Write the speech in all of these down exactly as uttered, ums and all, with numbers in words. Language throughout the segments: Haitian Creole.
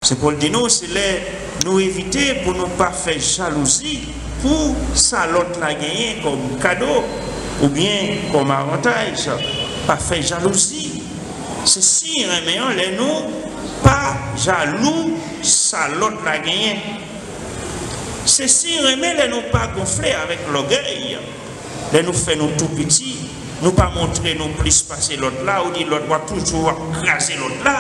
Sen Pòl di nou, se lè nou evite pou nou pa fè jalouzi pou sa lòt la genyen kòm kado oubyen kòm avantaj. Pa fè jalouzi. Se siy renmen an lè nou pa jalou sa lòt la genyen. Se siy renmen lè nou pa gonfle avèk lògèy. Lè nou fè nou tou piti, nou pa montre nou plis pase lòt la, ou di lòt, w ap toujou w ap kraze lòt la,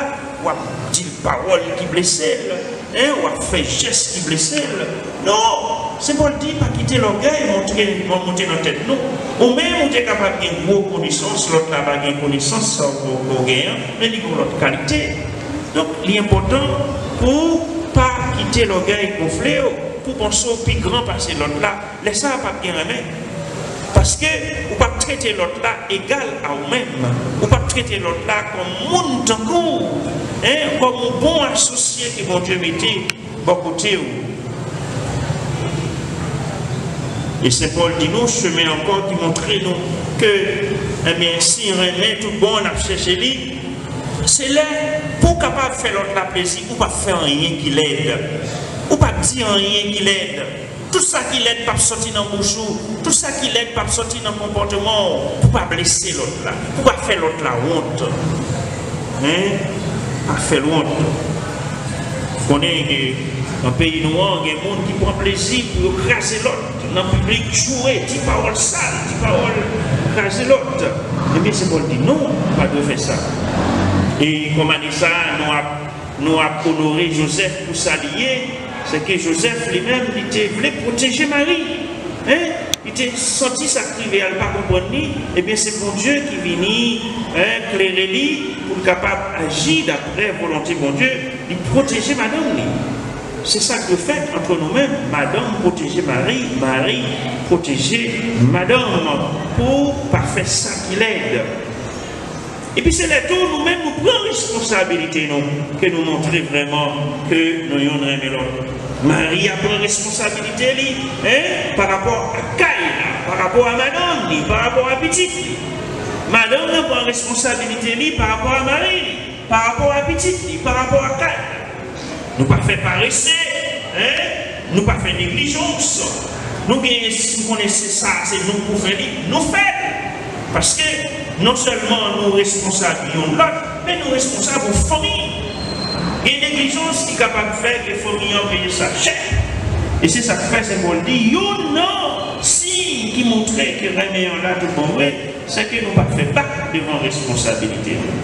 w ap di l pawòl ki blese l, en, w ap fè jès ki blese l. Non! Sen Pòl di, pa kite lògèy montre, monte nan tèt nou. Ou menm, ou te kapab gen gwo konesans, lòt la pa gen konesans sa w, w, w gen an, men li gen yon lòt kalite. Donk, li enpòtan pou w pa kite lògèy gonfle w, pou w panse w pi gran pase lòt la. Lè sa a p ap gen renmen. Paske ou p ap trete lòt la egal a ou menm. Ou p ap trete lòt la kòm moun tankou w, en, kòm yon bon asosye ke Bondye mete bò kote w. E Sen Pòl di nou, chemen ankò ki montre nou ke, ebyen, si renmen tout bon, n ap chèche li, se lè pou w kapab fè lòt la plezi, ou p ap fè anyen ki lèd. Ou p ap di anyen ki lèd. Tout sa ki lèd p ap sòti nan bouch ou, tout sa ki lèd p ap sòti nan konpòteman w, pou pa blese lòt la, pou pa fè lòt la wont. Hein? Pa fè l wont. Ou konnen ke nan peyi nou an, gen moun ki pran plezi pou yo kraze lòt nan piblik, joure, di pawòl sal, di pawòl kraze lòt. Ebyen, Sen Pòl di, non, ou pa dwe fè sa. E kòm ane sa a, nou ap Nou ap onore Jozèf pou sa li ye, se ke Jozèf li menm, li te vle pwoteje Mari. En, li te santi sa k rive a, li pa konprann li. Ebyen, se Bondye ki vini, en, klere li pou l kapab aji daprè volonte Bondye, li pwoteje madanm li. Se sa k dwe fèt ant nou menm, madanm pwoteje mari, mari pwoteje madanm, pou pa fè sa ki lèd. Epi se lè tou nou menm nou pran responsabilite nou, ke nou montre vrèman ke nou youn renmen lòt. Mari a pran responsabilite li, en, pa rapò a kay la, pa rapò a madanm li, pa rapò a pitit li. Madanm nan pran responsabilite li pa rapò a mari li, pa rapò a pitit li, pa rapò a kay la. Nou pa fè parese, en, nou pa fè neglijans. Nou genyen, si nou konnen se sa, se nou pou fè li, nou fè l. Paske non sèlman nou responsab youn lòt, men nou responsab yon fanmi. Gen neglijans ki kapab fè ke fanmi an peye sa chè. E se sa k fè Sen Pòl di, youn nan siy ki montre ke renmen an la tout bon vre, se ke nou pa fè bak devan responsabilite nou.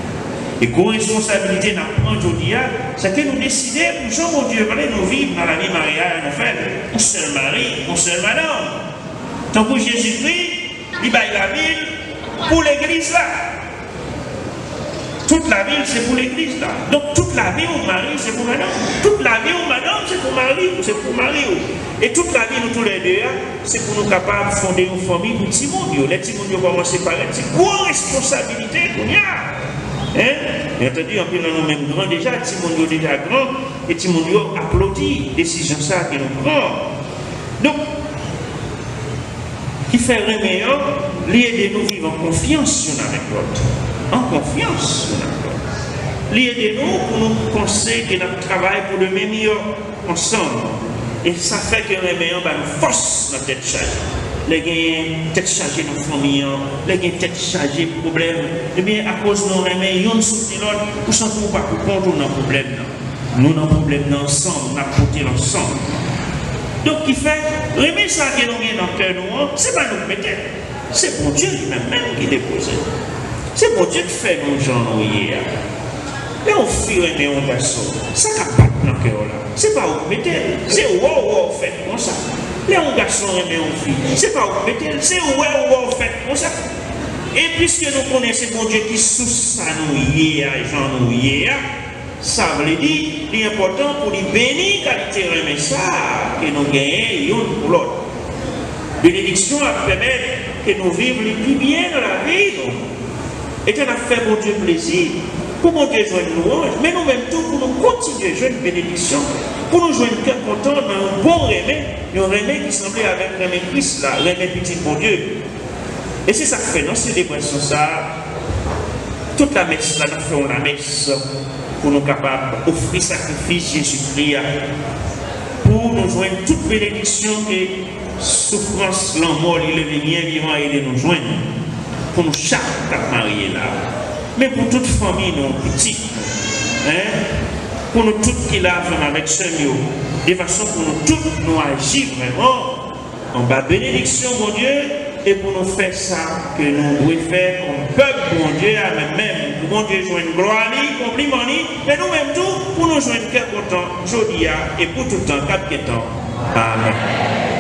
E gwo responsabilite n ap pran jodi a, se ke nou deside pou jan Bondye vle nou viv nan lavi maryaj nou fè l. Yon sèl mari, yon sèl madanm. Tankou Jezikri, li bay lavi l pou legliz la. Tout lavi l se pou legliz la. Donk, tout lavi w mari, se pou madanm. Tout lavi w madanm, se pou mari w, se pou mari w. E tout lavi nou toulède a, se pou nou kapab fonde yon fanmi pou timoun yo. Lè timoun yo kòmanse parèt, se gwo responsabilite kounye a. En? Byen antandi, anpil nan nou menm gran deja, timoun yo deja gran, e timoun yo aplodi desizyon sa a ke nou pran. Donk, ki fè renmen an, li ede nou viv an konfyans youn avèk lòt. An konfyans youn avèk lòt. Li ede nou pou nou panse ke n ap travay pou demen miyò ansanm. E sa fè ke renmen an ba nou fòs nan tèt chaje. Lè genyen tèt chaje nan fanmi an, lè gen tèt chaje pwoblèm, ebyen, akoz nou renmen youn soutni lòt, ou santi w pa pou kont ou nan pwoblèm nan. Nou nan pwoblèm nan ansanm, n ap pote l ansanm. Donk, ki fè, renmen sa ke nou gen nan kè nou an, se pa nou k mete l. Se Bondye li menm menm ki depoze l. Se Bondye k fè nou jan nou ye a. Lè yon fi renmen yon gason, sa k ap bat nan kè w la, se pa ou k mete l. Se ou wè w wè w fèt konsa. Lè yon gason renmen yon fi, se pa ou k mete l. Se ou wè w wè w fèt konsa. E piske nou konnen se Bondye ki sous sa nou ye a, jan nou ye a, sa vle di, li enpòtan pou li beni kalite renmen sa a ke nou genyen youn pou lòt. Benediksyon ap pèmèt ke nou viv li pi byen nan lavi nou. Etan n ap fè Bondye plezi, pou Bondye jwenn lwanj, men nou menm tou pou nou kontinye jwenn benediksyon, pou nou jwenn kè kontan nan yon bon renmen, yon renmen ki sanble avèk renmen Kris la, renmen Pitit Bondye. E se sa k fè nan selebrasyon sa a, tout lamès la, n ap fè yon lamès pou nou kapab ofri sakrifis Jezikri a, pou nou jwenn tout benediksyon ke soufrans, lanmò li, le lyen vivan ede nou jwenn, pou nou chak k ap marye la, men pou tout fanmi nou, pitit nou, en, pou nou tout ki la ansanm avèk sè m yo, de fason pou nou tout nou aji vrèman anba benediksyon Bondye, e pou nou fè sa ke nou dwe fè kòm pèp Bondye a, men menm pou Bondye jwenn glwa li, konpliman li, men nou menm tou, pou nou jwenn kè kontan jodi a e pou tout tan k ap gen tan. Amen.